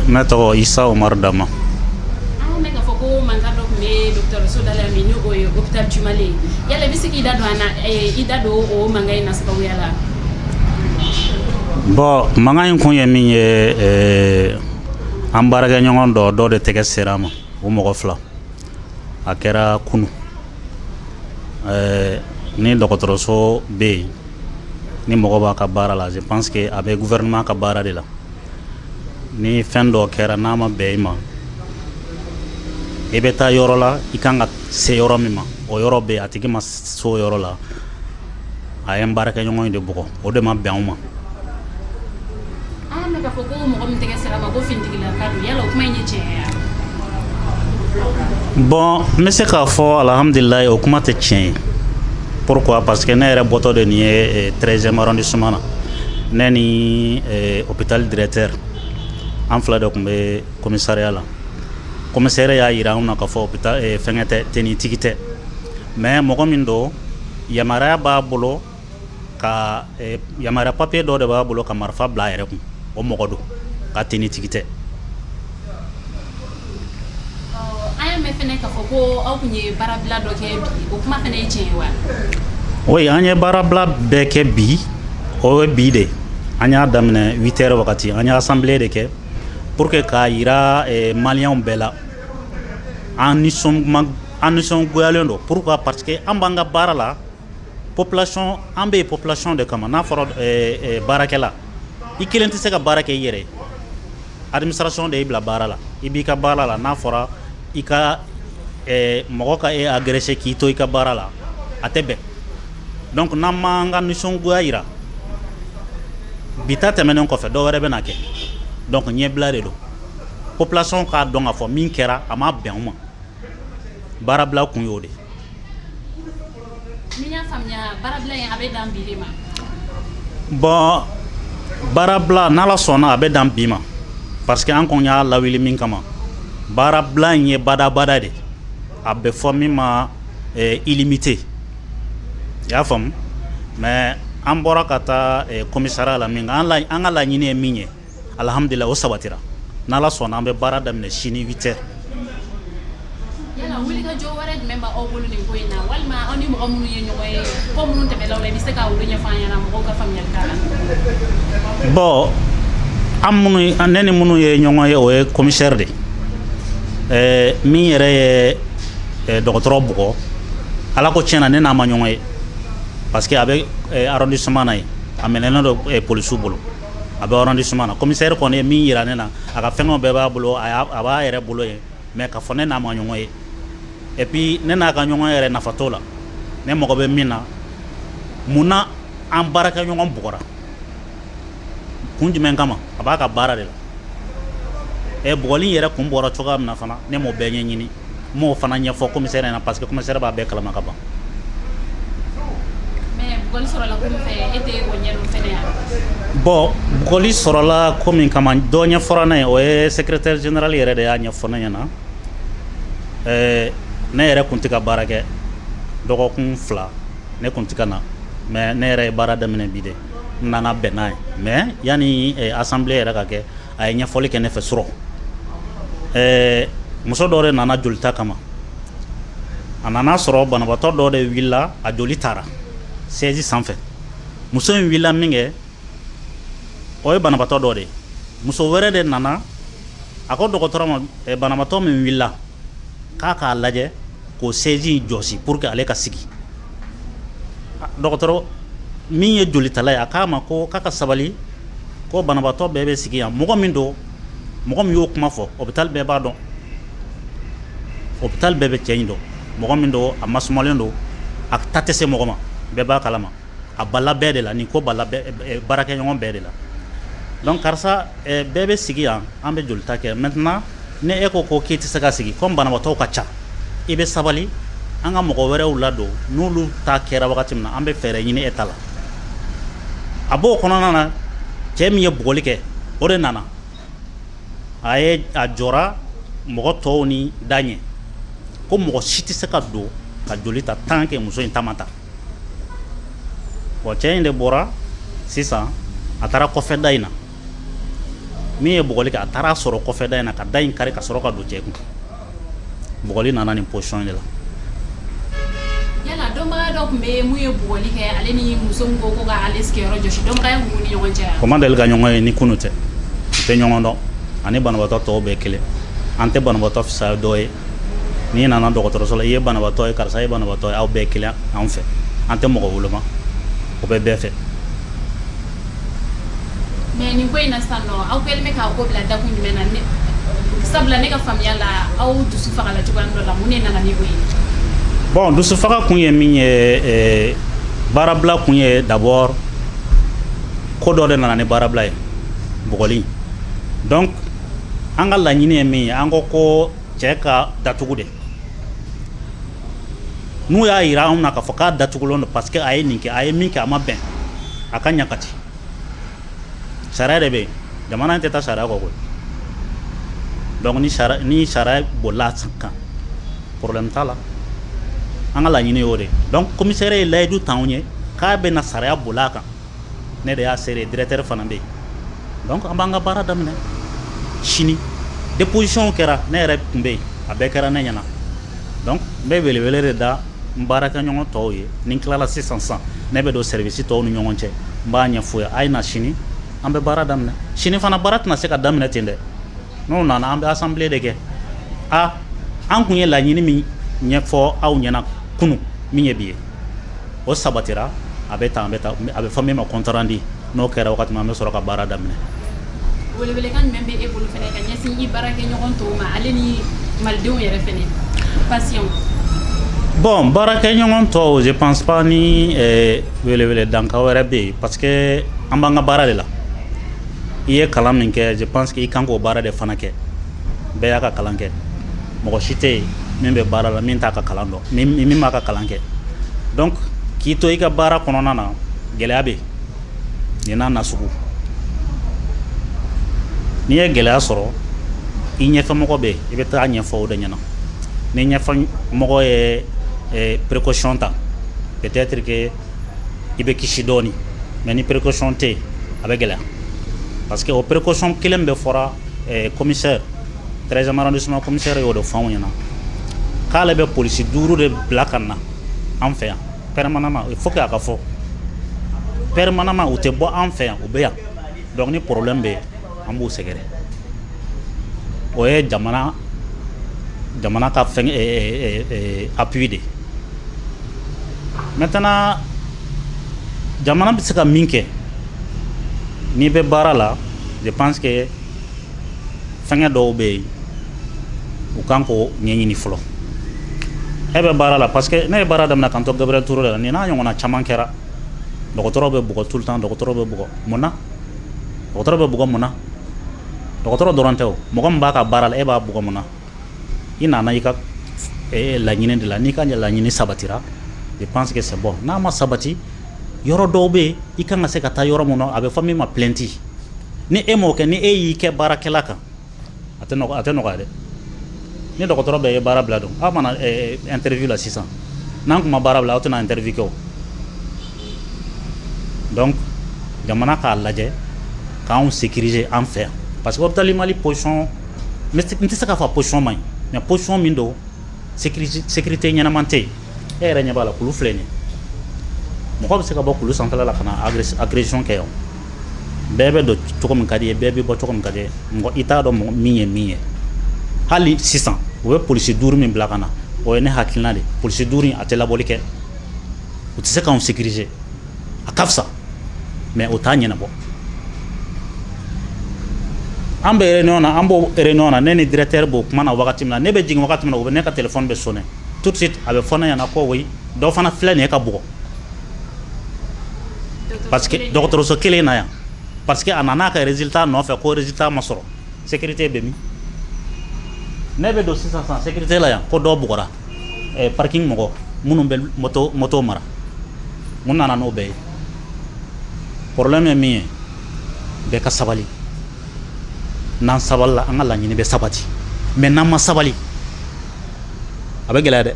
Ne tɔgɔ Isa Umaru Dama. An y'a mɛn k'a fɔ ko mankan dɔ tun bɛ dɔgɔtɔrɔso da la min n'o ye hôpital du Mali ye. Yala i bɛ se k'i da don an na, i da don o mankan in na sababuya la? Bon, mankan in kun ye min ye, an baarakɛɲɔgɔn dɔ de tɛgɛ sera a ma, o mɔgɔ fila. A kɛra kunun. Ni dɔgɔtɔrɔso bɛ yen, ni mɔgɔ b'a ka baara la, je pense que a bɛ gouvernement ka baara de la. Ni fɛn dɔ kɛra n'a ma bɛn i ma, i bɛ taa yɔrɔ la, i kan ka se yɔrɔ min ma, o yɔrɔ bɛ yen, a tigi ma se o yɔrɔ la, a ye n baarakɛɲɔgɔn de bugɔ, o de ma bɛn anw ma. An y'a mɛn k'a fɔ ko mɔgɔ min tɛgɛ sera a ma, ko finitigilaka don. Yala o kuma in ye tiɲɛ ye wa? Bon, n bɛ se k'a fɔ alhamdulilayi, o kuma tɛ tiɲɛ ye. Pourquoi? Parce que ne yɛrɛ bɔtɔ de nin ye 13e arrondissement na, ne ni hôpital directeur, an fila de tun bɛ commissariat la. Commissaire y'a yira anw na k'a fɔ hôpital fɛnkɛ tɛ, tenitigi tɛ, mais mɔgɔ min don, yamaruya b'a bolo ka yamaruya papier dɔ de b'a bolo ka marifa bila a yɛrɛ kun, o mɔgɔ don, ka tenitigi tɛ. An y'a mɛn fɛnɛ k'a fɔ ko aw tun ye baarabila dɔ kɛ bi, o kuma fɛnɛ ye tiɲɛ ye wa? Oui, an ye baarabila bɛɛ kɛ bi, o ye bi de. An y'a daminɛ 8 heures wagati, an ye assemblée de kɛ pour que k'a yira maliyɛnw bɛɛ la an nisɔngoyalen don. Pourquoi? Parce que an b'an ka baara la, population, an bɛ yen population de kama. N'a fɔra baarakɛla, i kelen tɛ se ka baara kɛ i yɛrɛ ye, administration de y'i bila baara la, i b'i ka baara la. N'a fɔra i ka mɔgɔ ka e agressé k'i to i ka baara la, a tɛ bɛn. Donc n'an m'an ka nisɔngoya yira bi ta tɛmɛnen kɔfɛ, dɔw wɛrɛ bɛ na kɛ. Donc ɲɛbila de don, population k'a dɔn k'a fɔ min kɛra, a ma bɛn anw ma. Baarabila kun y'o de. Ni n y'a faamuya, baarabila in a bɛ dan bi de ma? Bon, baarabila, n'Ala sɔnna, a bɛ dan bi ma, parce que an kɔni y'a lawuli min kama, baarabila in ye badabada de, a bɛ fɔ min ma illimité, i y'a faamu. Mais an bɔra ka taa commissariat la min kan, an ka laɲini ye min ye, alhamdulilah, o sabatira. N'Ala sɔnna, an bɛ baara daminɛ sini 8 heures. Yala wulikajɔ wɛrɛ jumɛn b'aw bolo nin ko in na, walima aw ni mɔgɔ minnu ye ɲɔgɔn ye, ko minnu tɛmɛna aw la, i bɛ se ka olu ɲɛfɔ an ɲɛna mɔgɔw ka faamuyali k'a la? Bon, an minnu, ne ni minnu ye ɲɔgɔn ye, o ye commissaire de ye. Min yɛrɛ ye dɔgɔtɔrɔ bugɔ, Ala ko tiɲɛna, ne n'a ma ɲɔgɔn ye, parce que a bɛ arrondissement na yen, a minɛnen don polisiw bolo, a bɛ arrondissement na. Commissaire kɔni ye min yira ne na, a ka fɛngɛw bɛɛ b'a bolo, a b'a yɛrɛ bolo yen, mais k'a fɔ ne n'a ma ɲɔgɔn ye, et puis ne n'a ka ɲɔgɔn yɛrɛ nafa t'o la. Ne mago bɛ min na, mun na an baarakɛɲɔgɔn bugɔra, kun jumɛn kama? A b'a ka baara de la. Ɛ, bugɔli yɛrɛ kun bɔra cogoya min na fana, ne m'o bɛɛ ɲɛɲini, n m'o fana ɲɛfɔ commissaire ɲɛna, parce que commissaire b'a bɛɛ kalama ka ban. Mais bugɔli sɔrɔla ko min fɛ, e tɛ o ɲɛdɔn fɛnɛ yan? Bon, bugɔli sɔrɔla ko min kama, dɔ ɲɛfɔra ne ye, o ye secrétaire général yɛrɛ de y'a ɲɛfɔ ne ɲɛna. Ne yɛrɛ kun tɛ ka baara kɛ dɔgɔkun 2, ne kun tɛ ka na, mais ne yɛrɛ ye baara daminɛ bi de, n nana bɛn n'a ye. Mais yanni assemblée yɛrɛ ka kɛ, a ye ɲɛfɔli kɛ ne fɛ surɔ. Muso dɔ de nana jolita kama, a nana sɔrɔ banabaatɔ dɔ de wulila, a joli taara chaise sanfɛ. Muso in wulila min kɛ, o ye banabaatɔ dɔ de ye. Muso wɛrɛ de nana, a ko dɔgɔtɔrɔ ma, banabaatɔ min wulila, k'a k'a lajɛ k'o chaise in jɔsi pour que ale ka sigi. Dɔgɔtɔrɔ min ye jolitala ye, a k'a ma ko k'a ka sabali, ko banabaatɔ bɛɛ bɛ sigi yan. Mɔgɔ min don, mɔgɔ min y'o kuma fɔ, hôpital bɛɛ b'a dɔn, hôpital bɛɛ bɛ cɛ in dɔn. Mɔgɔ min don, a masumalen don, a ta tɛ se mɔgɔ ma, bɛɛ b'a kalama, a bala bɛɛ de la, nin ko bala baarakɛɲɔgɔn bɛɛ de la. Donc karisa, bɛɛ bɛ sigi yan, an bɛ jolita kɛ. Maintenant, ni e ko ko k'i tɛ se ka sigi, comme banabaatɔw ka ca, i bɛ sabali, an ka mɔgɔ wɛrɛw ladon, n'olu ta kɛra wagati min na, an bɛ fɛɛrɛ ɲini e ta la. A b'o kɔnɔna na, cɛ min ye bugɔli kɛ, o de nana, a ye a jɔra mɔgɔ tɔw ni da ɲɛ, ko mɔgɔ si tɛ se ka don ka joli ta tant que muso in ta ma ta. Bon, cɛ in de bɔra sisan, a taara kɔfɛ da in na. Min ye bugɔli kɛ, a taara sɔrɔ kɔfɛ da in na ka da in kari ka sɔrɔ ka don cɛ kun. Bugɔli nana nin position de la. Yala dɔnbaga dɔ tun bɛ mun ye bugɔli kɛ, ale ni muso min ko ka ale sigiyɔrɔ jɔsi, dɔnbagaya tun b'u ni ɲɔgɔn cɛ wa? O ma deli ka ɲɔgɔn ye ni kunu tɛ, u tɛ ɲɔgɔn dɔn. Ani banabaatɔ tɔw bɛɛ kelen, an tɛ banabaatɔ fisaya dɔ ye. N'i nana dɔgɔtɔrɔso la, i ye banabaatɔ ye, karisa ye banabaatɔ ye, aw bɛɛ kelen anw fɛ. An tɛ mɔgɔ woloma, o bɛ bɛɛ fɛ. Mais nin ko in na sisan nɔ, aw kɛlen bɛ k'a ko bila dakun jumɛn na? Sabula ne ka faamuya la, aw dusu fagala cogoya dɔ la. Mun de nana ni o ye? Bon, dusu faga kun ye min ye, baarabila kun ye, d'abord ko dɔ de nana ni baarabila ye, bugɔli. Donc an ka laɲini ye min ye, an ko ko cɛ ka datugu de. N'u y'a yira anw na k'a fɔ k'a datugulen don parce que a ye nin kɛ, a ye min kɛ, a ma bɛn, a ka ɲagati. Sariya de bɛ yen, jamana in tɛ taa sariya kɔ koyi. Donc ni sariya bolila kan, problème t'a la. An ka laɲini y'o de. Donc commissaire ye layidu ta anw ye k'a bɛ na sariya bol'a kan. Ne de y'a seere, directeur fana bɛ yen. Donc an b'an ka baara daminɛ sini. Déposition kɛra, ne yɛrɛ tun bɛ yen, a bɛɛ kɛra ne ɲɛna. Donc n bɛ welewele de da n baarakɛɲɔgɔn tɔw ye. Ni n tilala sisan sisan, ne bɛ don service tɔw ni ɲɔgɔn cɛ, n b'a ɲɛf'u ye, a ye na sini, an bɛ baara daminɛ. Sini fana, baara tɛna se ka daminɛ ten dɛ. N'o nana, an bɛ assemblée de kɛ. A an kun ye laɲini min ɲɛfɔ aw ɲɛna kunun, min ye bi ye, o sabatira, a bɛ tan, a bɛ tan, a bɛ fɔ min ma compte rendu. N'o kɛra wagati min, an bɛ sɔrɔ ka baara daminɛ. Welewelekan jumɛn bɛ e bolo fɛnɛ ka ɲɛsin i baarakɛɲɔgɔn tɔw ma, ale ni malidenw yɛrɛ fɛnɛ, patients? Bon, baarakɛɲɔgɔn tɔw, je pense pas ni welewele dankan wɛrɛ bɛ yen, parce que an b'an ka baara de la. I ye kalan min kɛ, je pense que i kan k'o baara de fana kɛ. Bɛɛ y'a ka kalan kɛ, mɔgɔ si tɛ yen min bɛ baara la min t'a ka kalan dɔn, min b'a ka kalan kɛ. Donc k'i to i ka baara kɔnɔna na, gɛlɛya bɛ yen, nin n'a nasugu. N'i ye gɛlɛya sɔrɔ, i ɲɛfɛmɔgɔ bɛ yen, i bɛ taa ɲɛfɔ o de ɲɛna. Ni ɲɛfɛmɔgɔ ye précaution ta, peut-être que i bɛ kisi dɔɔni. Mais ni précaution tɛ yen, a bɛ gɛlɛya, parce que o précaution kelen bɛ fɔra commissaire, 13e arrondissement commissaire y'o de fɔ anw ɲɛna k'ale bɛ polisi 5 de bila ka na an fɛ yan permanemment. Il faut que a ka fɔ permanemment, u tɛ bɔ an fɛ yan, u bɛ yan. Donc ni problème bɛ yen, an b'u sɛgɛrɛ. O ye jamana ka fɛn appui de. Maintenant, jamana bɛ se ka min kɛ, n'i bɛ baara la, je pense que fɛngɛ dɔw bɛ yen, u kan k'o ɲɛɲini fɔlɔ. E bɛ baara la, parce que ne ye baara daminɛ k'an to Gabriel Touré la, nin n'a ɲɔgɔnna caman kɛra. Dɔgɔtɔrɔ bɛ bugɔ tout le temps, dɔgɔtɔrɔ bɛ bugɔ. Mun na dɔgɔtɔrɔ bɛ bugɔ? Mun na? Dɔgɔtɔrɔ dɔrɔn tɛ o, mɔgɔ min b'a ka baara la, e b'a bugɔ mun na? I nana i ka laɲini de la. N'i ka laɲini sabatira, je pense que c'est bon. N'a ma sabati, yɔrɔ dɔw bɛ yen, i kan ka se ka taa yɔrɔ mun na, a bɛ fɔ min ma plainte. Ni e m'o kɛ, ni e y'i kɛ baarakɛla kan, a tɛ nɔgɔ, a tɛ nɔgɔya dɛ. Ni dɔgɔtɔrɔ bɛɛ ye baara bila dun, aw mana interview la sisan, n'an kun ma baara bila, aw tɛna interview kɛ o. Donc jamana k'a lajɛ k'anw sécuriser an fɛ yan, parce que hôpital Mali position, n tɛ se k'a fɔ position man ɲi, mais position min don, sécurité ɲɛnama tɛ yen. E yɛrɛ ɲɛ b'a la, kulu filɛ nin ye, mɔgɔ bɛ se ka bɔ kulu sanfɛla la ka na agression kɛ yan. Bɛɛ bɛ don cogo min ka di ye, bɛɛ bɛ bɔ cogo min ka di ye. Mɔgɔ i t'a dɔn mɔgɔ min ye min ye. Hali sisan, u bɛ polisi 5 min bila ka na, o ye ne hakilina de. Polisi 5 in, a tɛ labɔli kɛ, u tɛ se k'anw sécuriser. A ka fisa, mais o t'a ɲɛnabɔ. An bɛ réunion na, an b'o réunion na, ne ni directeur b'o kuma na wagati min na, ne bɛ jigin wagati min na, u bɛ ne ka téléphone bɛ sonner tout de suite, a bɛ fɔ ne ɲɛna ko oui, dɔ fana filɛ nin ye ka bugɔ, parce que dɔgɔtɔrɔso kelen na yan, parce que a nana a ka résultat nɔfɛ ko résultat ma sɔrɔ. Sécurité bɛ min? Ne bɛ don sisan sisan sécurité la yan ko dɔ bugɔra, parking mɔgɔ minnu bɛ moto mara, mun nana n'o bɛɛ ye? Problème ye min ye, bɛɛ ka sabali. N'an sabalila, an ka laɲini bɛ sabati. Mais n'an ma sabali, a bɛ gɛlɛya dɛ.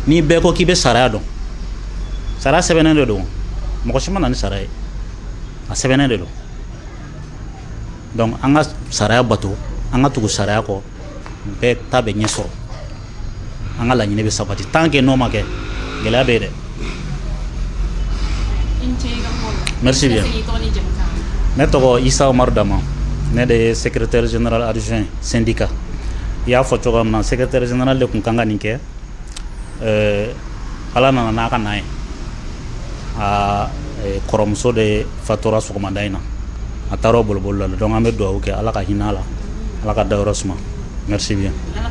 Ni bɛɛ ko k'i bɛ sariya dɔn, sariya sɛbɛnnen de don, mɔgɔ si ma na ni sariya ye, a sɛbɛnnen de don. Donc an ka sariya bato, an ka tugu sariya kɔ, bɛɛ ta bɛ ɲɛ sɔrɔ, an ka laɲini bɛ sabati. Tant que n'o ma kɛ, gɛlɛya bɛ yen dɛ. Merci bien. Ne tɔgɔ Isa Umaru Dama, ne de ye secrétaire général adjoint syndicat. I y'a fɔ cogoya min na, secrétaire général de tun kan ka nin kɛ. Ala nana n'a ka na ye, a kɔrɔmuso de fatura sɔgɔmada in na, a taara o boliboli la. Donc an bɛ dugawu kɛ, Ala ka hinɛ a la, Ala ka dayɔrɔ suma. Merci bien.